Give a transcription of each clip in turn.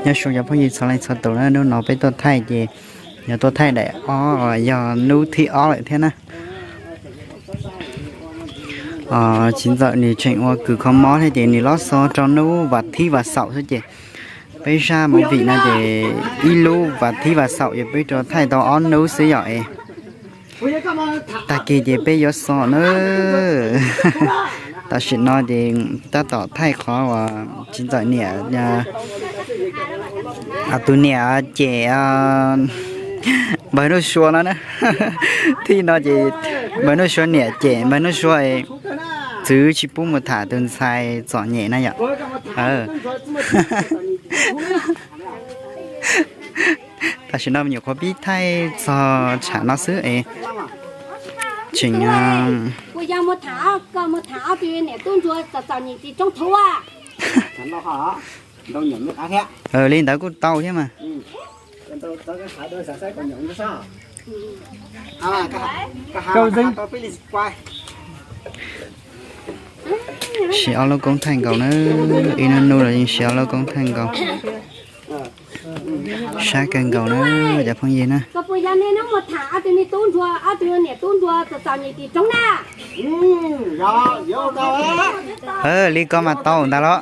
Nyob zoo cov phooj ywg txhua leej txhua tus na, hnub no peb tuaj thaij ces yog tuaj thaij daim ob, yog hnub thib ob lawm thiab na. Txiv ntxawm nws tseem ua kws kho mob thiab ces nws los xo rau hnub vas thib vas xaum xwb ces peb zaj movie no ces ib lub vas thib vas xaum ces peb rov thaij tau ob hnub xwb yom es. Tag kis ces peb yuav xo na. Tam sim no ces tab tom thaij qhov uas txiv ntxawm niam, tus niam cem npawg Nuj Sua no na. Thib no ces npawg Nuj Sua niam cem npawg Nuj Sua txwv tsis pub mus tham tus ntxhais txom nyem na yom. Tam sim no me nyuam qhuav pib thaij txog tsham no xwb es tseem li ntawd kuj tau thiab mas. Siv ob lub koob thaij nkaus na, ib hnub hnub los yeej siv ob lub koob thaij nkaus. Sab kawg nkaus na cov phooj ywg na. Li ko mas tau ntag los.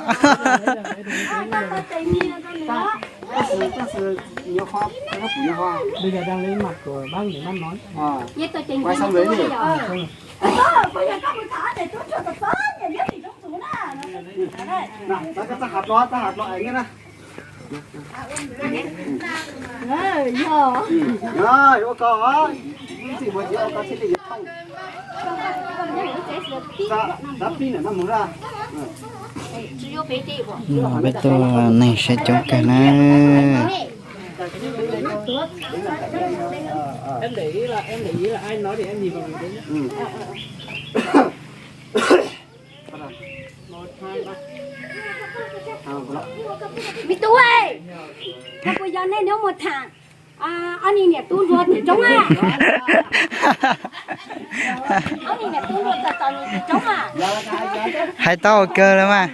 Peb tuaj neeg siab coob kawg na. Me tub, koj puas yog nej nyob mus tham ob niag niam tub ntsuag tim roob a? Hais tau kawg los mas.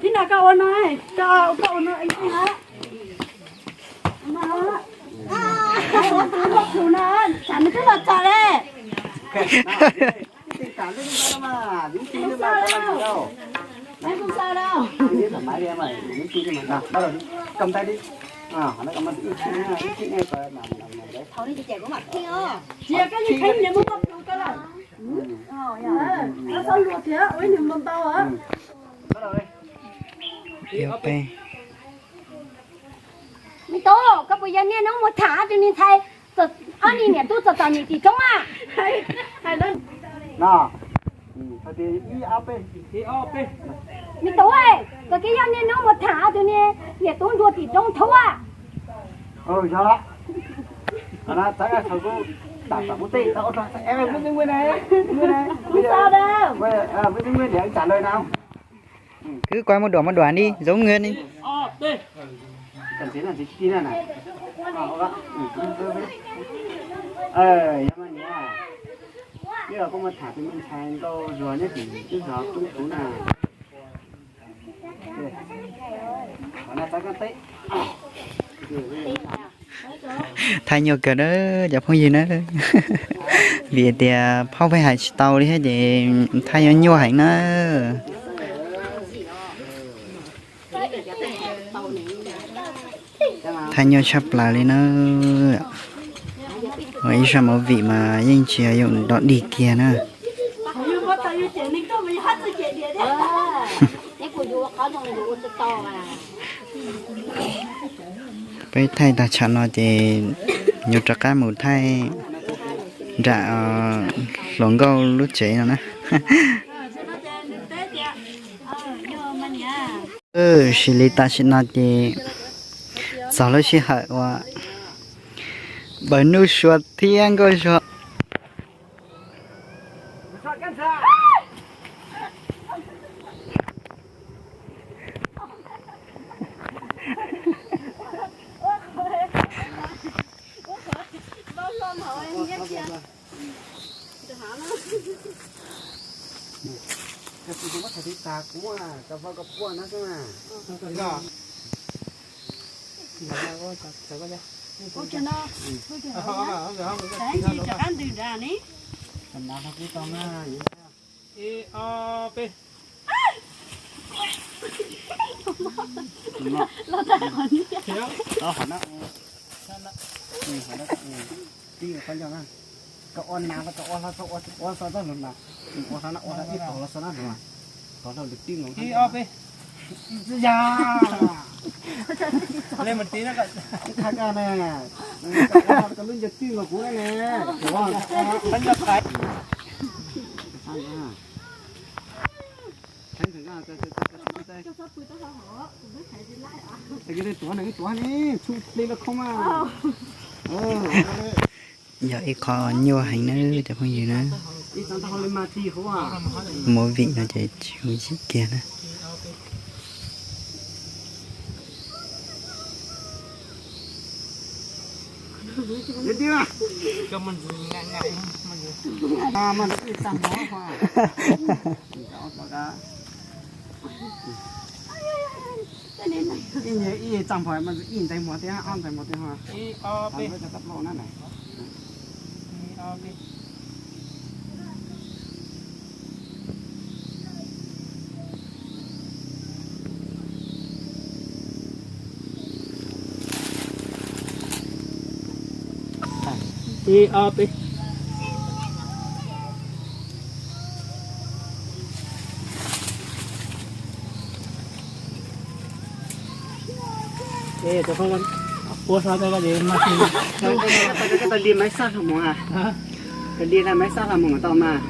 Thib no koj ua no, koj ua no ib teg na. Tsam nws twb los txog li. Tsis yog koj yeej kheev niam muab koj plhus koj lawm. Koj txhob luag thiab ua ib niag ntau ntau. Me tub, koj puas yog niaj hnub mus tham ob tug niag ntxhais, ob niag niam tub txom txom nyem tim roob a? Me tub, koj twb yog niaj hnub mus tham ob tug niag niam tub ntsuag tim roob thub a? Kwv kuas muaj duam muaj duam ni, Dấu Nguyên ni. Thaij nyuaj kawg na cov phooj ywg na, vim tias phauj pheej hais tsis tau li thiab ces thaij nyuaj nyuaj heev na. Thaij nyuaj tshaj plaws li na. Ua ib zaj movie mas yeej tsis yog yooj yim kiag na. Peb thaij tag tsam no ces yuav rov qab mus thaij nram hluas nkauj lub tsev no na. Xws li tam sim no ces txog lub sij hawm uas Npawg Nuj Sua thiab Nkauj Sua. Koj ua nas los koj ua hlo, ua xov tooj los mas, ua hlo na, ua hlo ib tog los xwb na, ua hlo lwm tij los. Ib ob peb. Tsis yog, ua hlo koj lub ncaws twj los kuv ne. Tuav ne, tuav ne, txhub plig los khoob mas. Yog ib qho nyuaj heev na cov phooj ywg na. Movie no ces tsis ua yim kiag na. Ib txaj npog mas ib ntxeev hmo thiab ob ntxeev hmo thiab ho. Ib ob peb. Ua hlo, li maiv xaj hlo mus, li maiv xaj hlo mus tau mas.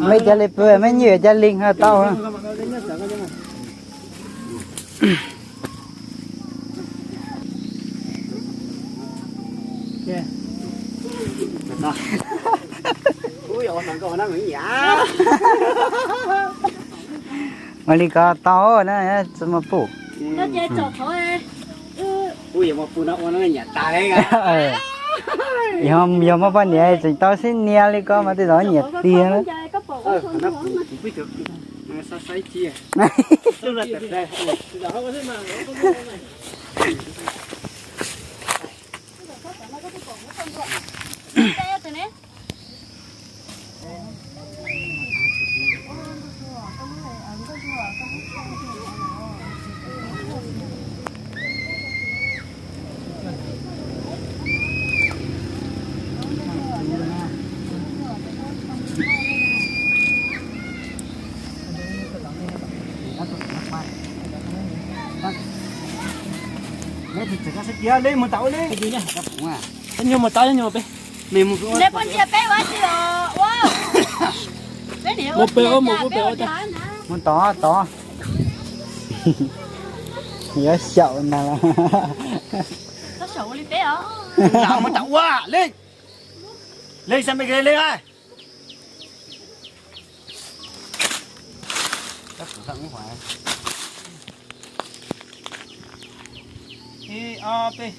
Maiv cov li pw, maiv nyiam cov li ho tau. Ua li ko tau na, tsis muaj pum. Yog muaj poj niam tseem tau sib nias li ko mas tej zaum nyiam tiag na. Nyuag mus tod, nyuag peb. Mus pem ua, mus pem ua. Mus tod tod. Yuav xyaum na los. Mus tod ua li. Li sa me li. Ib ob peb.